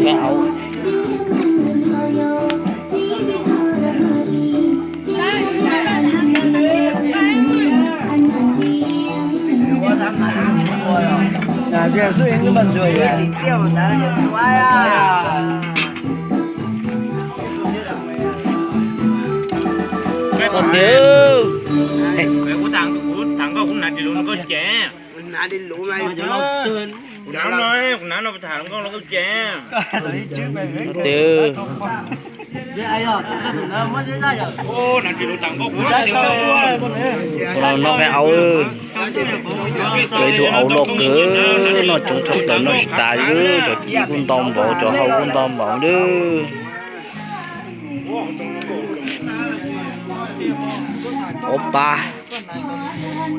Tiag. Tiag. Noj qab au. Ib tug au loj kawg, noj coob tshaj plaws noj tsis tas li, cov ci kuj ntau npaum, cov hau kuj ntau npaum li. Ob pab,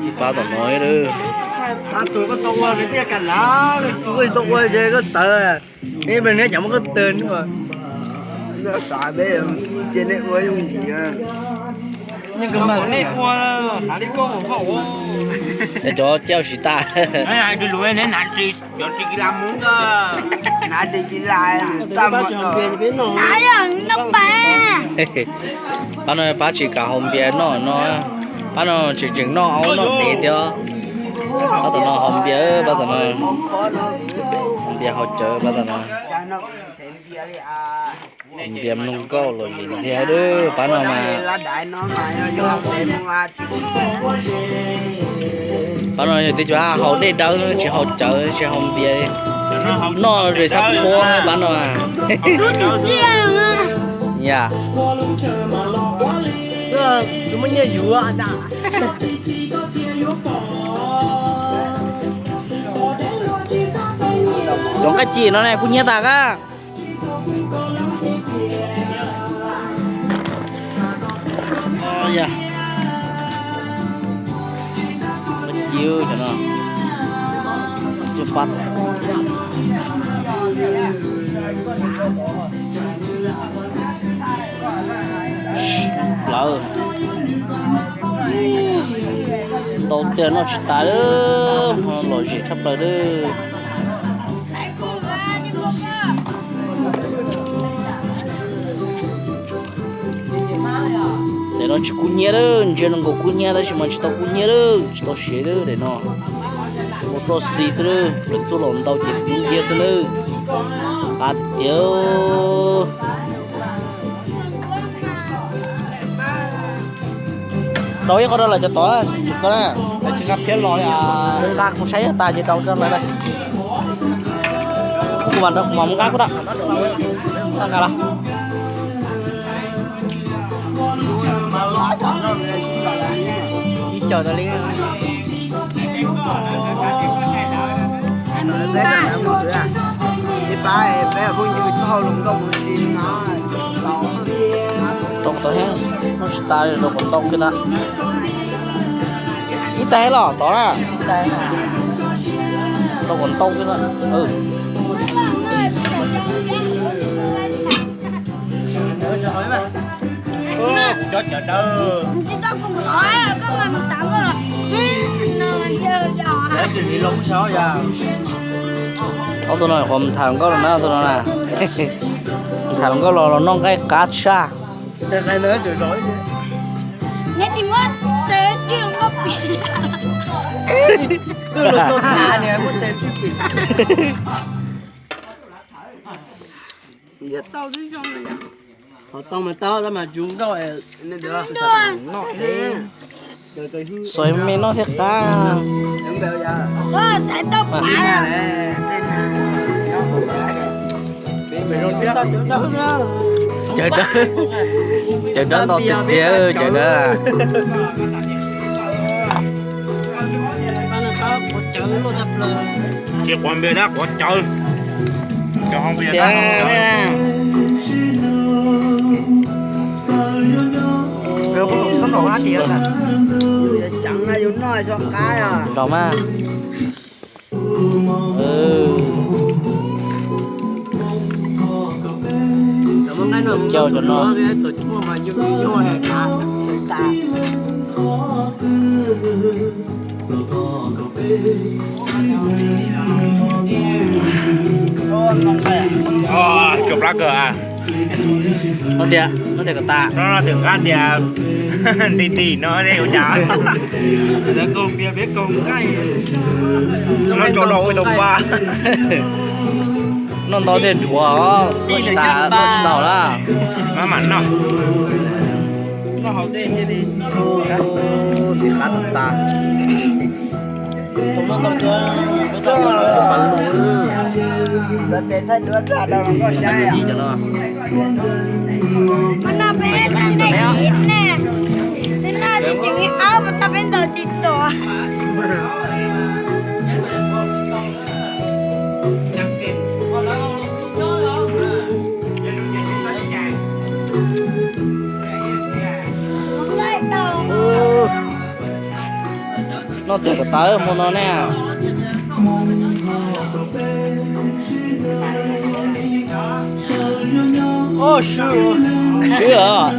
ib pab tom no. Tus koj tau ua tiaj ka lav, tus koj tau ua ces koj tawv. Ib pliag neb cov muab koj tawg nua. Xav peb ces nej ua yooj yim. Es cov cau tsis tas. Pab no pab tsis kam haus npias noj no. Pab no tseem tseem noj au noj dev thiab. Pab tom no haus npias, pab tom no haus npias haus cawv, pab tom no. Npias mloog nkauj los yim thiab, pab no mas. Pab no yog twb cov haus dej dawb tsis haus cawv tsis haus npias. Noj zes xab phuab pab no. Ya. Cov nqaij ci no ne kuj nyiab tas kab. Nqaij ci cov no. Plawv. Ntau tiag noj tsis tas lawm, lom zem tshaj plaws lawm. Ntawm no tsis kub hnyiab lawm, ntsia zoo nkaus kub hnyiab tab sis mas tsis tau kub hnyiab lawm, tsis tau siav lawm ntawm no. Ua roj xis xwb lawm, lawv txuj los ntau ces kub hnyiab xwb lawm. Qab tiag. Rau ib qho rau lawm cov tod, koj na. Mus nqa kuv saib yog tas ces rau rau lawm. Kuv mam mus nqa kuv tau. Nqa los. Rau kom tau thiab, noj tsis tas rau kom ntau kiag na. Ib tais los tod na. Rau kom ntau kiag na. Ob tug no qhov tham nkauj los na, ob tug no na. Tham nkauj los los noj nqaij qab tshaj. Tau mas tau, tau mas tsuv nkauj. Xov me noj thiaj qab. Cawv dawb, cawv dawb ntau tiag tiag cawv dawb. Tsis quav npias dab quav cawv. Tiag. Zaum mas. Cau cov no. Tsuas plab kawg. No tias, no tias kom tas. No twb nqa tias nti ti no ne ua cas. No tso rau ua tau pa. Noj ntau thiaj ruam, noj tsis tas, noj tsis tau na. Maj mam noj. Ntxim qab tas tas. Mas no peb tau nej ib ne, twb noj tsis tseem ib ob mas tau peb ntaus tsis tuam. Noj tias kom tawv mus no ne. Swb os. Tiag.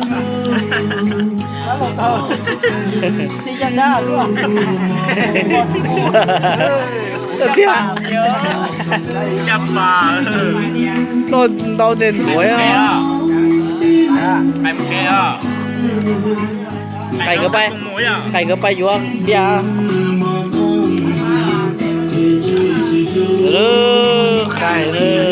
Noj ntau tiag ntuav. Qaij nkawd pab yuav npiaj. Qaij.